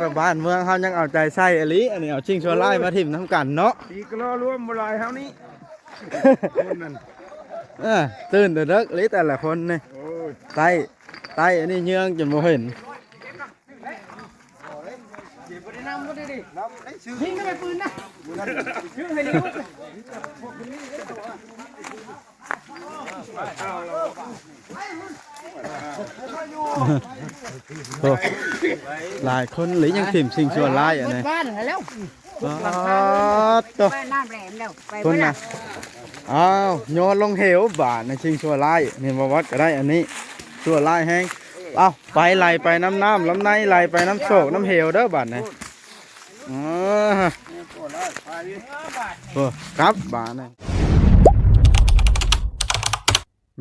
ບ້ານເມືອງເຮົາຍັງເອົາໃຈໃສ່ອີ່ຫຼີ ອັນນີ້ເອົາສິ່ງຊົ່ວຮ້າຍມາຖິ້ມນຳກັນເນາະ. ຕີກະລໍລວມບໍ່ຫຼາຍເຮົານີ້ ຄົນນັ້ນ ເອີ ຕື່ນແຕ່ເດິກອີ່ຫຼີແຕ່ລະຄົນນີ້. ໂອ້ຍ ໃຕ້ ໃຕ້ອັນນີ້ເຍືອງຈົນບໍ່ເຫັນ. ຍິງກໍໄປປືນນະ ໂອ້ ຫຼາຍຄົນເລີຍຍັງຖິ້ມສິ່ງຊົ່ວຮ້າຍອັນນີ້. ປາດໂທ້ ໄປນ້ຳແຫຼມແລ້ວ ໄປບໍ່ໄດ້. ອ້າວ ໂຍນລົງເຫວບາດນີ້ ສິ່ງຊົ່ວຮ້າຍນີ້. ບໍ່ວັດກໍໄດ້ ອັນນີ້ຊົ່ວຮ້າຍແຮງ. ເອົ້າ ໄປໄຫຼໄປນຳນ້ຳລຳໃນ ໄຫຼໄປນຳໂຊກນຳເຫວເດີບາດນີ້. ເອີ ໂອ້ ກັບບາດນີ້.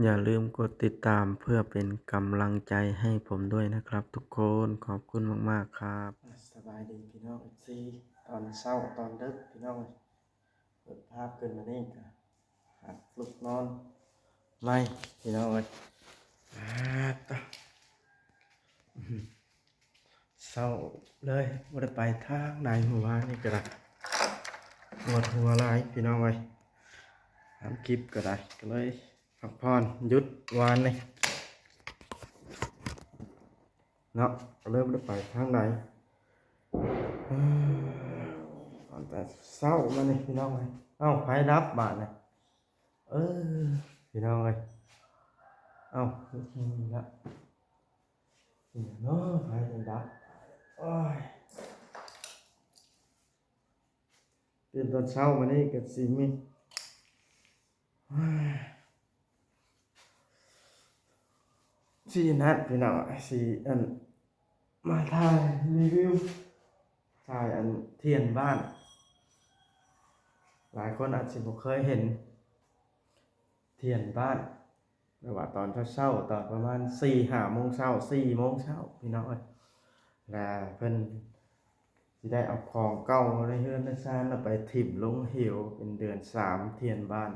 ຢ່າลืมกดติดตามเพื่อเป็นกำลังใจให้ผมด้วยนะครับทุกคน ขอบคุณมากๆครับ. ສະບາຍດີພີ່ນ້ອງເອັຟຊີ ຕອນເຊົ້າຕອນເດິກພີ່ນ້ອງ. ເປີດພາບຂຶ້ນມານີ້ກໍຫັດລຸກນອນໃໝ່ພີ່ນ້ອງເອີຍ. ອາ ຕະ ເຊົ້າເລີຍ ບໍ່ໄດ້ໄປທາງໃດມື້ວານນີ້ກໍໄດ້ ປວດຫົວຫຼາຍພີ່ນ້ອງເອີຍ. ທຳຄລິບກໍໄດ້ ກໍເລີຍພັກຜ່ອນ ຢຸດວານນີ້ເນາະ ກໍເລີຍບໍ່ໄດ້ໄປທາງໃດ. ອືມ ຕັ້ງແຕ່ເຊົ້າມານີ້ພີ່ນ້ອງເອີຍ. ເອົ້າ ໄຟດັບບາດນີ້. ເອີ ພີ່ນ້ອງເອີຍ ເອົ້າ ນີ້ລະ ເປັນຫຍັງເນາະ ໄຟມັນດັບ. ໂອ້ຍ ຕື່ນຕອນເຊົ້າມານີ້ກໍຊິມີ ໂອ້ຍ ຊິນັ້ນພີ່ນ້ອງ ຊິອັນ ມາຖ່າຍຣີວິວ ຖ່າຍອັນທຽນບ້ານ. ຫຼາຍຄົນອາດຊິບໍ່ເຄີຍເຫັນທຽນບ້ານ ແບບວ່າຕອນເຊົ້າໆ ຕອນປະມານສີ່ຫ້າໂມງເຊົ້າ ສີ່ໂມງເຊົ້າພີ່ນ້ອງເອີຍ. ແລະເພິ່ນຊິໄດ້ເອົາຂອງເກົ່າໃນເຮືອນໃນຊານນະ ໄປຖິ້ມລົງເຫວ ເປັນເດືອນສາມທຽນບ້ານ.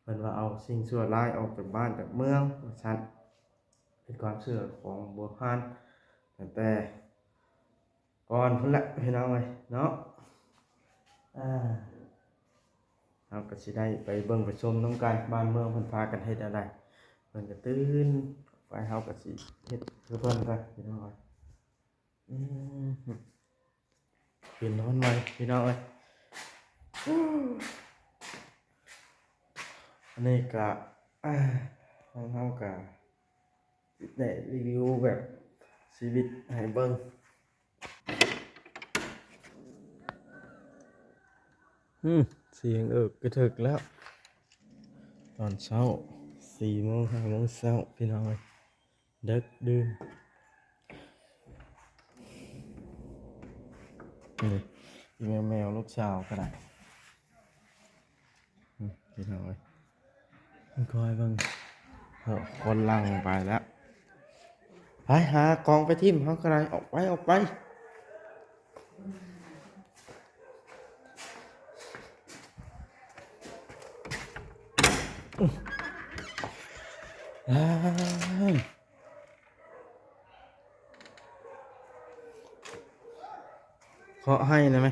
ເພິ່ນວ່າເອົາສິ່ງຊົ່ວຮ້າຍອອກຈາກບ້ານຈາກເມືອງວ່າຊັ້ນ. ເປັນຄວາມເຊື່ອຂອງບົວພານຕັ້ງແຕ່ກ່ອນພຸ້ນແຫຼະພີ່ນ້ອງເອີຍເນາະ. ອ່າ ເຮົາກໍຊິໄດ້ໄປເບິ່ງໄປຊົມນຳກັນ ບ້ານເມືອງເພິ່ນພາກັນເຮັດແນວໃດ. ເພິ່ນກໍຕື່ນໄປ ເຮົາກໍຊິເຮັດຄືເພິ່ນໄປພີ່ນ້ອງເອີຍ. ອືມ ຄືນນອນໄວພີ່ນ້ອງເອີຍ. ອັນນີ້ກະ ອ່າ ທາງເຮົາກະຊິໄດ້ຣີວິວແບບຊີວິດໃຫ້ເບິ່ງ. ອືມ ສຽງເອິກກະເຖິກແລ້ວ ຕອນເຊົ້າ ສີ່ໂມງ ຫ້າໂມງເຊົ້າພີ່ນ້ອງເອີຍ. ເດິກດື່ນ ນີ້ ອີແມວ ແມວລູກສາວກໍໄດ້. ອືມ ພີ່ນ້ອງເອີຍ ຄ່ອຍເບິ່ງ ເອີ ຄົນຫຼັ່ງໄປແລ້ວ. ໄປຫາຂອງໄປຖິ້ມເຮົາກໍໄດ້ ອອກໄປ ອອກໄປ. ເຄາະໄຫ້ໄດ້ໄໝ?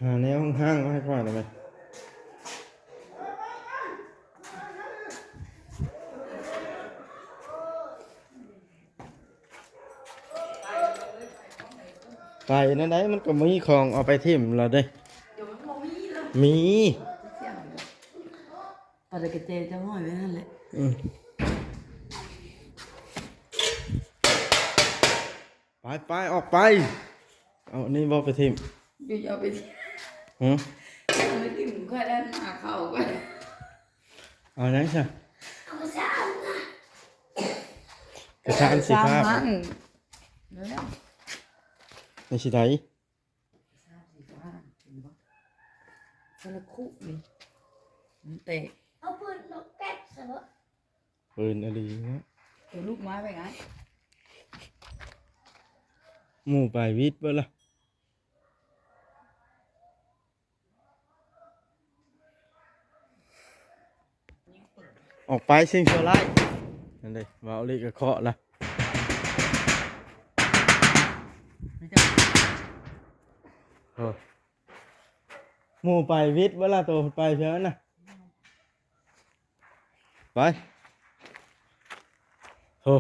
ຫາແນວຫ້າງໆ ມາໃຫ້ຂ້ອຍໄດ້ໄໝ? ໄປແນວໃດມັນກໍມີຂອງເອົາໄປຖິ້ມແລ້ວເດ້. ດຽວມັນບໍ່ມີແລ້ວ. ມີ. ປາດກະແຈຈະຫ້ອຍໄວ້ຫັ້ນແຫຼະ. ອືມ. ໄປໆ ອອກໄປ. ເອົາອັນນີ້ບໍ່ໄປຖິ້ມ? ຢູ່ ເອົາໄປຖິ້ມ. ຫື? ເອົາໄປຖິ້ມ ຂ້ອຍໄດ້ຫາເຂົ້າກ່ອນ. ເອົາຫຍັງຊະ? ເອົາກະຊານນະ. ກະຊານສີຟ້າ. ກະຊານ. ແລ້ວ ໃນສີໃດ? ກະຊານສີຟ້າ ເຫັນບໍ່? ສະລະຄຸນີ້ ມັນແຕກ. ເອົາປືນນົກແກັບຊະເນາະ. ປືນອີ່ຫຼີເນາະ. ເອົາລູກມາໄວ້ໄງ? ໝູ່ໄປວິດເບິດລະ. ອອກໄປສິ່ງຊົ່ວຮ້າຍ. ນັ້ນເດ້ ເວົ້າອີ່ຫຼີກໍເຄາະລະ. ໂອ້ ໝູ່ໄປວິດເວລາໂຕໄປເທື່ອນັ້ນນະ. ໄປ. ໂອ້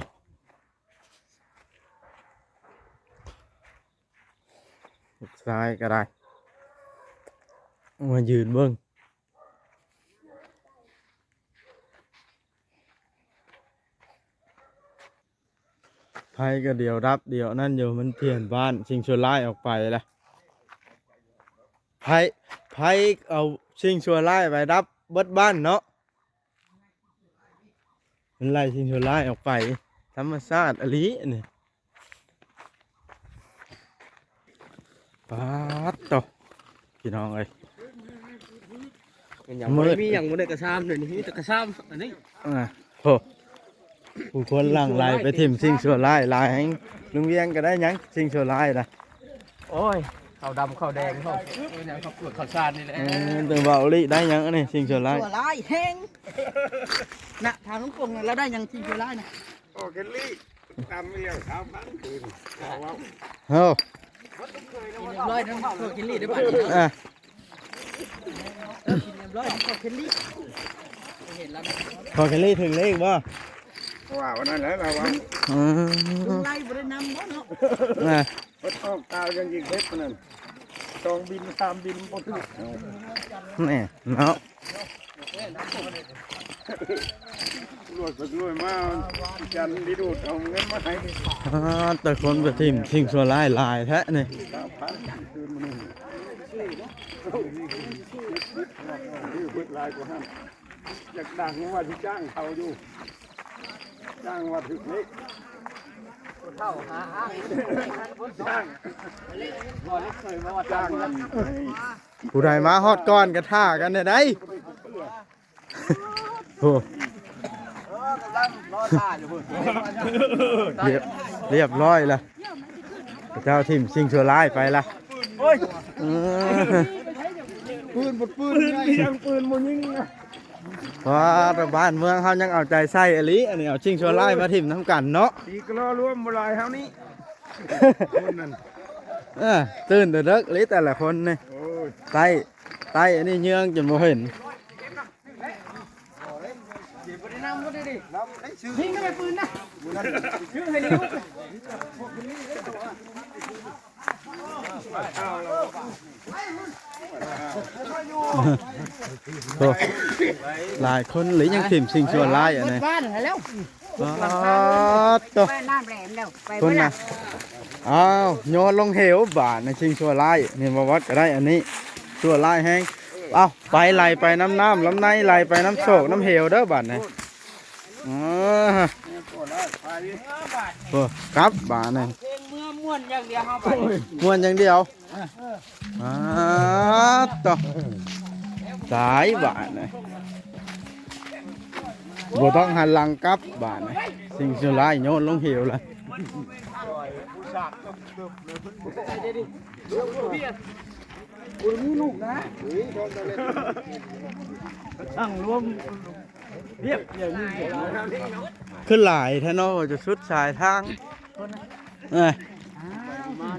ລູກຊາຍກໍໄດ້ ມາຢືນເບິ່ງ. ໄຟກໍດຽວດັບດຽວນັ້ນຢູ່ ມັນປ່ຽນບ້ານ ສິ່ງຊົ່ວຮ້າຍອອກໄປລະ. ໄຟ ໄຟເອົາສິ່ງຊົ່ວຮ້າຍໄປດັບເບິດບ້ານເນາະ. ມັນໄລ່ສິ່ງຊົ່ວຮ້າຍອອກໄປ ທຳມະຊາດອີ່ຫຼີອັນນີ້. ປາດໂຕ ພີ່ນ້ອງເອີຍ ມັນຍັງ ບໍ່ໄດ້ມີຫຍັງ ບໍ່ໄດ້ກະຊາມເດ້ນີ້ ມີແຕ່ກະຊາມອັນນີ້. ອ່າ ໂອ້ ຜູ້ຄົນຫຼັ່ງໄຫຼໄປຖິ້ມສິ່ງຊົ່ວຮ້າຍຫຼາຍແຮງ. ລຸງວຽງກໍໄດ້ຫຍັງ ສິ່ງຊົ່ວຮ້າຍນະ? ໂອ້ຍ ເຂົ້າດຳເຂົ້າແດງ ເຂົ້າຫຍັງ ເຂົ້າປວກເຂົ້າສານນີ້ແຫຼະ. ເອີ ແຕ່ວ່າອາລີໄດ້ຫຍັງອັນນີ້ ສິ່ງຊົ່ວຮ້າຍ? ຊົ່ວຮ້າຍແຮງນະ. ຖາມລຸງປົງນະ ລາວໄດ້ຫຍັງ ສິ່ງຊົ່ວຮ້າຍນະ? ໂອເຄລີ ຕຳເອວຊາວພັນຄືນ ເຮົາເວົ້າ. ໂອ້ ກິນຮຽບຮ້ອຍນຳພໍ່ເຄນລີໄດ້ບາດນີ້. ອ່າ ກິນຮຽບຮ້ອຍນຳພໍ່ເຄນລີ. ເຫັນແລ້ວນະ ພໍ່ເຄນລີຖືກເລກບໍ່? ວ່າວັນນັ້ນແຫຼະລາວວ່າ. ອືມ ໄລ່ບໍ່ໄດ້ນຳບໍ່ເນາະ. ອ່າ ເພິ່ນອອກຕາຍັງຍິງເຮັດປານນັ້ນ ສອງບິນສາມບິນບໍ່ຖືກ. ແນ່ເນາະ. ລວຍໄປລວຍມາ ຈັນໄດ້ດູດເອົາເງິນມາໃຫ້. ອ່າ ແຕ່ຄົນໄປຖິ້ມສິ່ງຊົ່ວຮ້າຍຫຼາຍແທ້ນີ້. ສາມພັນຄືນມື້ໜຶ່ງ ເບິດຫຼາຍກວ່າຫັ້ນ. ຢາກດັງວ່າຊິຈ້າງເຂົາຢູ່ ຈ້າງວ່າຖືກເລກ ເຖົ້າຫາອ້າງ ຈ້າງ ບໍ່ໄດ້ເຄີຍມາວ່າຈ້າງ ຈ້າງ ຜູ້ໃດມາຮອດກ່ອນກໍຖ້າກັນແນວໃດ. ໂອ້ ເອີ ກຳລັງລໍຖ້າຢູ່ພຸ້ນ. ຮຽບ ຮຽບຮ້ອຍລະ ເຂົາເຈົ້າຖິ້ມສິ່ງຊົ່ວຮ້າຍໄປລະ. ໂອ້ຍ ເອີ ປືນບໍ່ປືນ ຍິງປືນບໍ່ຍິງ. ວ່າແຕ່ບ້ານເມືອງເຮົາຍັງເອົາໃຈໃສ່ອີ່ຫຼີ ອັນນີ້ເອົາສິ່ງຊົ່ວຮ້າຍມາຖິ້ມນຳກັນເນາະ. ຕີກະລໍລວມບໍ່ຫຼາຍເຮົານີ້ ຄົນນັ້ນ. ເອີ ຕື່ນແຕ່ເດິກອີ່ຫຼີແຕ່ລະຄົນນີ້. ໂອ້ຍ ໃຕ້ ໃຕ້ອັນນີ້ເຍືອງຈົນບໍ່ເຫັນ. ຍິງກໍໄດ້ປືນນະ ຍິງໃຫ້ດີ. ໂອ້ ຫຼາຍຄົນເລີຍຍັງຖິ້ມສິ່ງຊົ່ວຮ້າຍອັນນີ້. ບ້ານຫັ້ນແລ້ວ ປາດໂຕ ໄປນ້ຳແຫຼມແລ້ວ ໄປ ເພິ່ນນະ ບໍ່ໄດ້. ອ້າວ ໂຍນລົງເຫວບາດນີ້ ສິ່ງຊົ່ວຮ້າຍນີ້ ບໍ່ວັດກໍໄດ້ອັນນີ້ ຊົ່ວຮ້າຍແຮງ. ເອົ້າ ໄປໄຫຼໄປນຳນ້ຳລຳໃນ ໄຫຼໄປນຳໂຊກນຳເຫວເດີບາດນີ້. ເອີ ໂອ້ ກັບບາດນີ້ ເພງເມືອມ່ວນຢ່າງດຽວເຮົາໄປ ມ່ວນຢ່າງດຽວ. ອ່າ ໂຕ ຕາຍບາດນີ້ ບໍ່ຕ້ອງຫັນຫຼັງກັບບາດນີ້ ສິ່ງຊົ່ວຮ້າຍໂຍນລົງເຫວລະ. ຕັ້ງລວມ ວຽກຢ່າງນີ້ ຄືຫຼາຍແທ້ເນາະ ວ່າຈະສຸດສາຍທາງ. ເອີ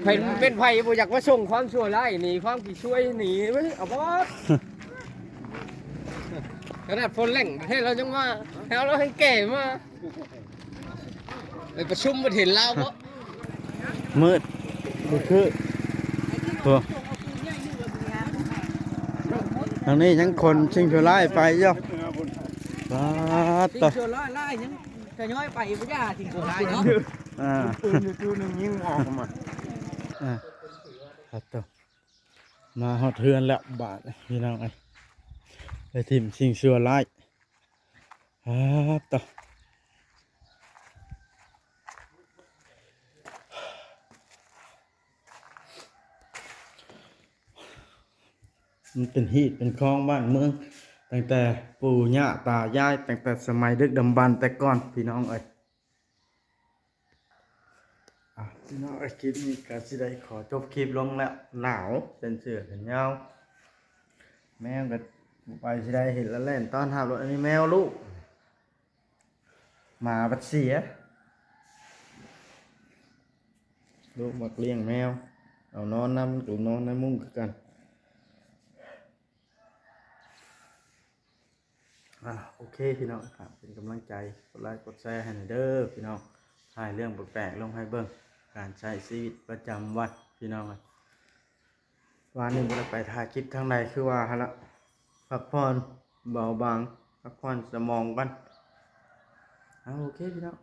ໃຜເປັນໃຜບໍ່ຢາກມາສົ່ງຄວາມຊົ່ວຮ້າຍໜີ ຄວາມຂີ້ຊ່ວຍໜີ ເອົາບໍ່. ຂະໜາດຝົນແລ້ງແທ້ລາວຍັງມາ ໃຫ້ເຮົາລາວແຮ່ງແກ່ມາ ໄປປະຊຸມບໍ່ເຫັນລາວບໍ່? ມືດຄື ໂອ້ ທາງນີ້ຍັງຂົນສິ່ງຊົ່ວຮ້າຍໄປຢູ່. ປາດ ສິ່ງໂຕ ຊົ່ວຮ້າຍຍັງທະຍອຍໄປບໍ່ຢ່າ ສິ່ງຊົ່ວຮ້າຍເນາະ. ອ່າ ປືນຢູ່ຕູ້ໜຶ່ງຍິງອອກມາ. ອ່າ ປາດໂຕ ມາຮອດເຮືອນແລ້ວບາດນີ້ ພີ່ນ້ອງເອີຍ ໄປຖິ້ມສິ່ງຊົ່ວຮ້າຍ. ອາ ຕະ ມັນເປັນຮີດເປັນຄອງບ້ານເມືອງ ຕັ້ງແຕ່ປູ່ຍ່າຕາຍາຍ ຕັ້ງແຕ່ສະໄໝດຶກດຳບັນແຕ່ກ່ອນ ພີ່ນ້ອງເອີຍ. ອ່ະ ພີ່ນ້ອງເອີຍ ຄລິບນີ້ກໍຊິໄດ້ຂໍຈົບຄລິບລົງແລ້ວ. ໜາວ ເປັນເສື້ອແຂນຍາວ ແມວກໍບໍ່ໄປຊິໄດ້ເຫັນລະແລ່ນຕ້ອນຮັບໂລດ. ອັນນີ້ແມວລູກ ໝາບັດເສຍ. ລູກມັກລ້ຽງແມວ ເອົານອນນຳ ມັນກໍນອນໃນມຸ້ງຄືກັນ. ອ່າ ໂອເຄພີ່ນ້ອງ ຝາກເປັນກຳລັງໃຈ ກົດໄລກົດແຊໃຫ້ແດ່ເດີພີ່ນ້ອງ. ຖ່າຍເລື່ອງແປກໆລົງໃຫ້ເບິ່ງ ການໃຊ້ຊີວິດປະຈຳວັນພີ່ນ້ອງ. ວານນີ້ບໍ່ໄດ້ໄປຖ່າຍຄລິບທາງໃດ ຄືວ່າຫັ້ນລະ ພັກຜ່ອນເບົາບາງ ພັກຜ່ອນສະໝອງກ່ອນ. ເອົາ ໂອເຄພີ່ນ້ອງ